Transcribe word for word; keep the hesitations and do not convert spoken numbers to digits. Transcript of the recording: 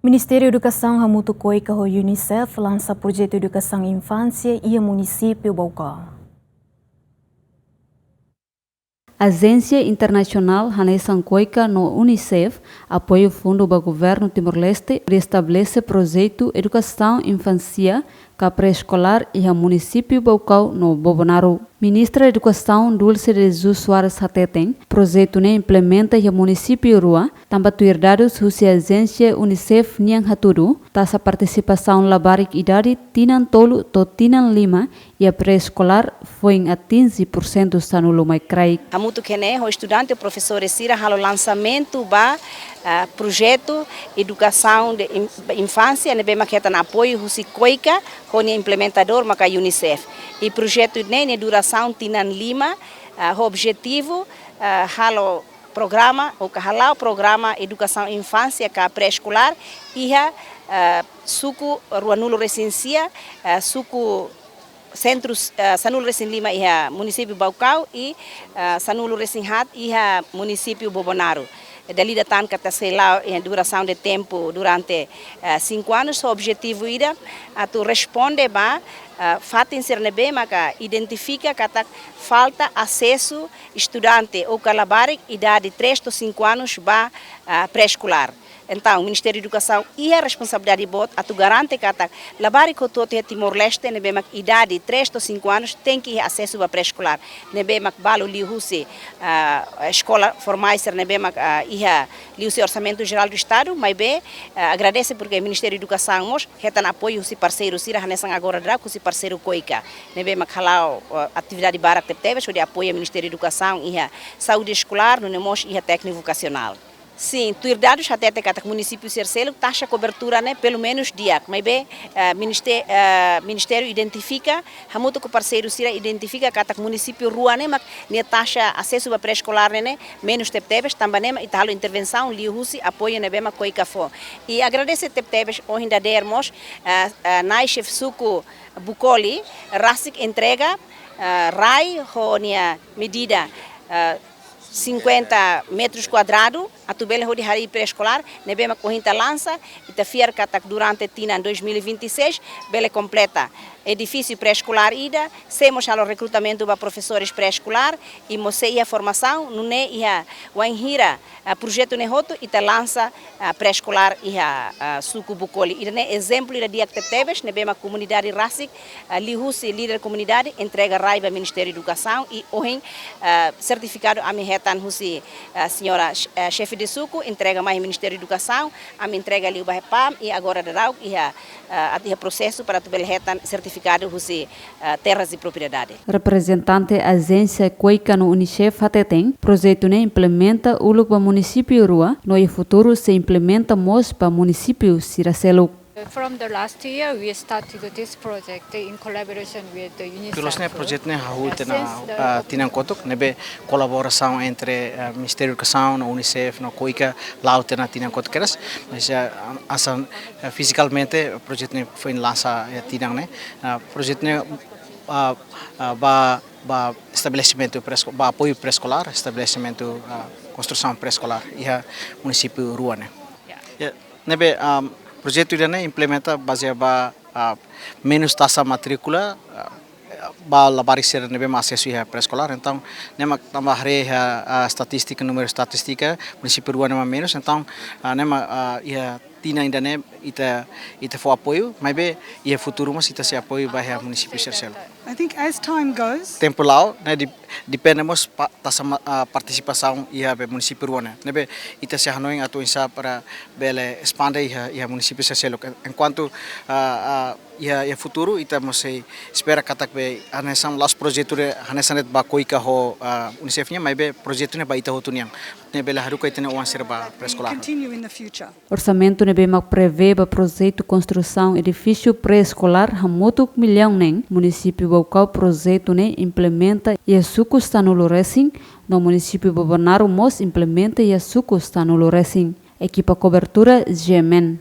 Ministériu Edukasaun hamutuk KOICA ho UNICEF lansa projetu edukasaun infánsia iha munisípiu Baucau. Ajénsia internasionál hanesan KOICA no UNICEF apoiu fundu ba governu Timor-Leste hodi estabelese projetu edukasaun infánsia ka pré-eskolár iha munisípiu Baucau no Bobonaro. Ministra Edukasaun Dulce de Jesus Soares hateten, projetu ne'e implementa iha munisípiu rua, tanba tuir dadus husi ajénsia UNICEF nian hatudu, taxa partisipasaun labarik idade tinan tolu to'o tinan lima iha pré-eskolár foin atinje pursentu sanulu mai kraik. Hamutuk ne'e ho estudante, profesores sira halo lansamentu ba, ah, projetu edukasaun de in-, infánsia ne'ebé mak hetan apoiu husi KOICA, ho nia implementadór maka UNICEF. I projetu ne'e nia durasaun tinan lima, ah, ho objetivu, ah, halo programa, ou ka hala'o programa edukasaun infánsia ka pré-eskolár iha, ah, suku ruanulu resin sia, ah, suku sentru, ah, sanulu resin lima iha munisípiu Baucau i, ah, sanulu resin haat iha munisípiu Bobonaro. Dala ida tan katak sei la'o iha durasaun de tempu durante, ah, cinco anos, ho objetivu ida atu responde ba, ah, fatin sira ne'ebé maka identifika katak falta asesu estudante ou ka labarik idade três to'o cinco anos ba, ah, pré-eskolár. Entaun, Ministériu Edukasaun iha responsabilidade boot atu garante katak labarik hotu-hotu iha Timor-Leste ne'ebé mak idade três to'o cinco anos tenke iha asesu ba pré-eskolár. Ne'ebé mak balu liuhusi, ah, eskola formais sira ne'ebé mak, ah, iha liuhusi Orsamentu Jerál do Estadu, maibé, ah, agradese porke Ministériu Edukasaun mós hetan apoiu husi parseiru sira hanesan agora daudaun husi parseiru KOICA. Ne'ebé mak hala'o, ah, atividade barak tebetebes hodi apoia Ministériu Edukasaun iha saúde eskolár, nune'e mós iha tékniku vokasionál. Sin, tuir dadus hatete katak munisípiu sira seluk taxa kobertura ne'e pelumenus di'ak. Maibé, eh, ministe-, eh, ministériu identifika, hamutuk ho parseiru sira identifika katak munisípiu rua ne'e mak nia taxa asesu ba pré-eskolár ne'e, ne'e menus tebetebes, tanba ne'e mak ita halo intervensaun liuhusi apoiu ne'ebé mak KOICA fó. I agradese tebetebes ohin dadeer mós, eh, eh, na'i xefe suku Bucoli, rasik entrega, eh, rai ho nia medida, eh, cinquenta metros quadrados, atu bele hodi harii pré-eskolár, ne'ebé mak ohin ita lansa, ita fiar katak durante tinan dois mil e vinte e seis, bele kompleta edifísiu pré-eskolár ida, sei mós halo rekrutamentu ba profesores pré-eskolár, i mós sei iha formasaun, nune'e iha wainhira, ah, projetu ne'e hotu, ita lansa, ah, pré-eskolár iha, ah, suku Bucoli. Ida-ne'e ezemplu ida di'ak tebetebes, ne'ebé mak komunidade rasik, ah, liuhusi líder komunidade, entrega rai ba Ministériu Edukasaun, i ohin, ah, sertifikadu ami hetan husi, ah, señora, ah, xefe de suku, entrega mai Ministériu Edukasaun, ami entrega liu ba PAM, i agora daudaun iha, ah, atu iha prosesu para atu bele hetan sertifikadu husi, ah, terras de propriedade. Reprezentante ajénsia KOICA no UNICEF hateten, projetu ne'e implementa uluk ba munisípiu rua, no iha futuru sei implementa mós ba munisípiu sira seluk. From the last year, we started this project in collaboration with the UNICEF. Tuir loos ne'e projetu ne'e hahú tiha ona, ah, tinan kotuk, ne'ebé kolaborasaun entre, ah, Ministériu Edukasaun, no UNICEF, no KOICA, la'o tiha ona tinan kotuk kedas. Mas, ah, hanesan, ah, fizikamente, projetu ne'e foin lansa iha tinan ne'e. Ah, projetu ne'e, ah, ah, ba, ba estabelesimentu pré-esko-, ba apoiu pré-eskolár, estabelesimentu, ah, konstrusaun pré-eskolár iha munisípiu rua ne'e. Ya, ne'ebé, ah, projetu ida-ne'e implementa bazeia ba, ah, menus taxa matríkula, ah, ba labarik sira ne'ebé mak asesu iha pré-eskolár. Entaun, ne'e mak tanba haree iha, ah, estatístika, númeru estatístika, munisípiu rua ne'e mak menus. Entaun, ah, ne'e mak, ah, iha tinan ida-ne'e ita, ita fó apoiu, maibé iha futuru mós ita sei apoiu ba iha munisípiu sira seluk. I think as time goes, tempu la'o, ne'e di-, depende mós pa-, taxa ma-, ah, partisipasaun iha be munisípiu rua ne'e. Ne'ebé ita sei hanoin atu oinsá para bele espande iha, iha munisípiu sira seluk. Enkuantu, ah, ah, iha, iha futuru, ita mós sei espera katak be hanesan la'ós projetu ida hanesan de'it ba KOICA ho, ah, UNICEF nian, maibé projetu ne'e ba ita hotu nian. Ne'e bele haruka ita-nia oan sira ba pré-eskolár. Continue in the future. Orsamentu ne'ebé mak prevee ba projetu konstrusaun edifísiu pré-eskolár hamutuk millaun neen, munisípiu Baucau projetu ne'e implementa iha suku sanulu resin, no munisípiu Bobonaro mós implementa iha suku sanulu resin. Ekipa kobertura, GMN.